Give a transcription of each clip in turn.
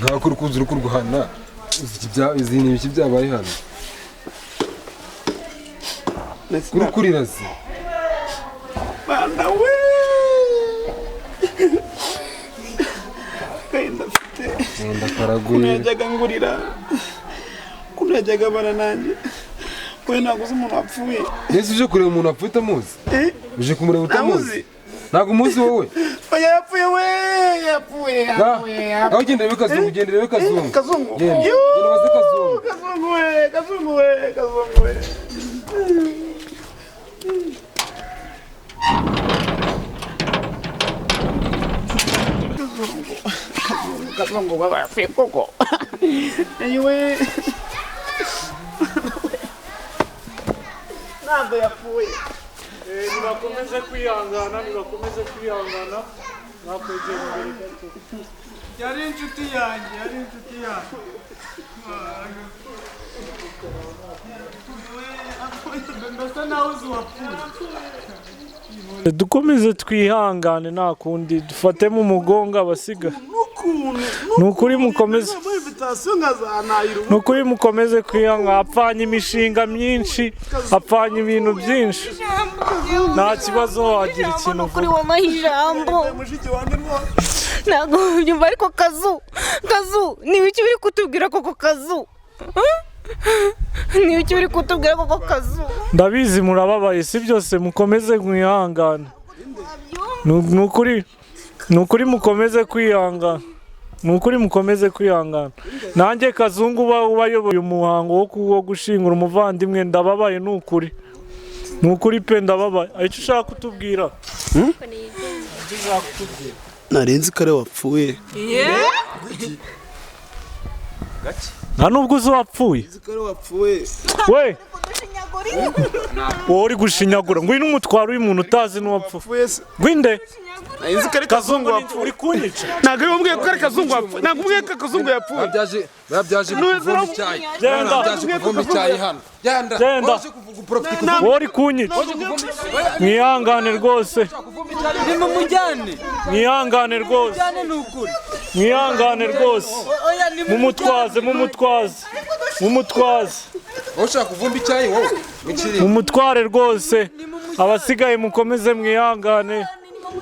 Ntabwo uri kuza uri kurwana, izi ni ibiki byabaye hano? Uri kurira se? Bana we, agahinda mfite! Wenda Ukuntu karaguye. yajyaga ngurira, ukuntu yajyaga abana nanjye. We, ntabwo uzi umuntu wapfuye. Mbese uje kureba umuntu wapfuye utamuzi? Eh? Uje kumureba utamuzi? Ntamuzi. Ntabwo umuzi wowe? Oya, yapfuye we, yapfuye, yapfuye. Aho ugenda urebe Kazungu, ugenda urebe Kazungu. Kazungu. Genda. Yuuu! Genda ubaze Kazungu. Kazungu we, Kazungu we, Kazungu we! Kazungu, Kazungu, Kazungu we, yapfuye koko! Anyway, ntabwo yapfuye. Nibakomeze kwihangana, nibakomeze kwihangana. Mwakwegera imbere gato. Yari inshuti yanjye, yari inshuti yanjye. Mbese nawe uzi uwapfuye? Dukomeze twihangane, nta kundi, dufate mu mugongo abasiga. N'ukuntu Ni ukuri mukomeze. muri invitation nkazanahira. Ni ukuri mukomeze kwihangana. Apfanye imishinga myinshi, apfanye ibintu byinshi. Nta kibazo, wagira ikintu Kuri uvuga. wampaye ijambo. Mushiki wanjye rwose. Ntabwo byumva, ariko Kazu, Kazu, ni ibiki uri kutubwira koko? Kazu, ni ibiki uri kutubwira koko, Kazu? Ndabizi murababaye, si byose, mukomeze mwihangane. Ni ukuri, ni ukuri mukomeze kwihangana, ni ukuri mukomeze kwihangana. Nanjye Kazungu uba ubayoboye umuhango wo gushingura umuvandimwe, ndababaye, ni ukuri, ni ukuri pe, ndababaye. Icyo ushaka kutubwira? Nari nzi ko ari wapfuye. Nta nubwo uzi uwapfuye? Nzi ko ari wapfuye. We, wowe uri gushinyagura, ngwino umutwaro w'umuntu utazi n'uwapfuye. Wapfuye se? Ngwinde. Nari nzi ko ari Kazungu, Kazungu wapfuye. uri kunyica. Ntabwo ari umubwiye ko ari Kazungu wapfuye, ntabwo umubwiye ko Kazungu yapfuye. Babyaje kuvoma icyayi. Genda. Babyaje kuvoma icyayi hano. Genda. Genda. Waje kuprofita. Wowe uri kunyica. Mwihangane rwose. Nimumujyane. Mwihangane rwose. Mujyane, ni ukuri. Mwihangane rwose. Oya, nimumujyane. Mumutwaze, mumutwaze, mumutwaze. Wowe ushaka kuvumba icyayi wowe? Wikiri. Mumutware rwose. Abasigaye mukomeze mwihangane.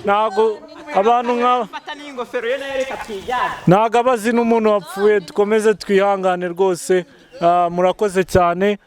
Ntago abantu nk'aba Fata n'ingofero ye nayo, reka twijyane. Ntago abazi n'umuntu wapfuye. Dukomeze twihangane rwose. Ah, murakoze cyane.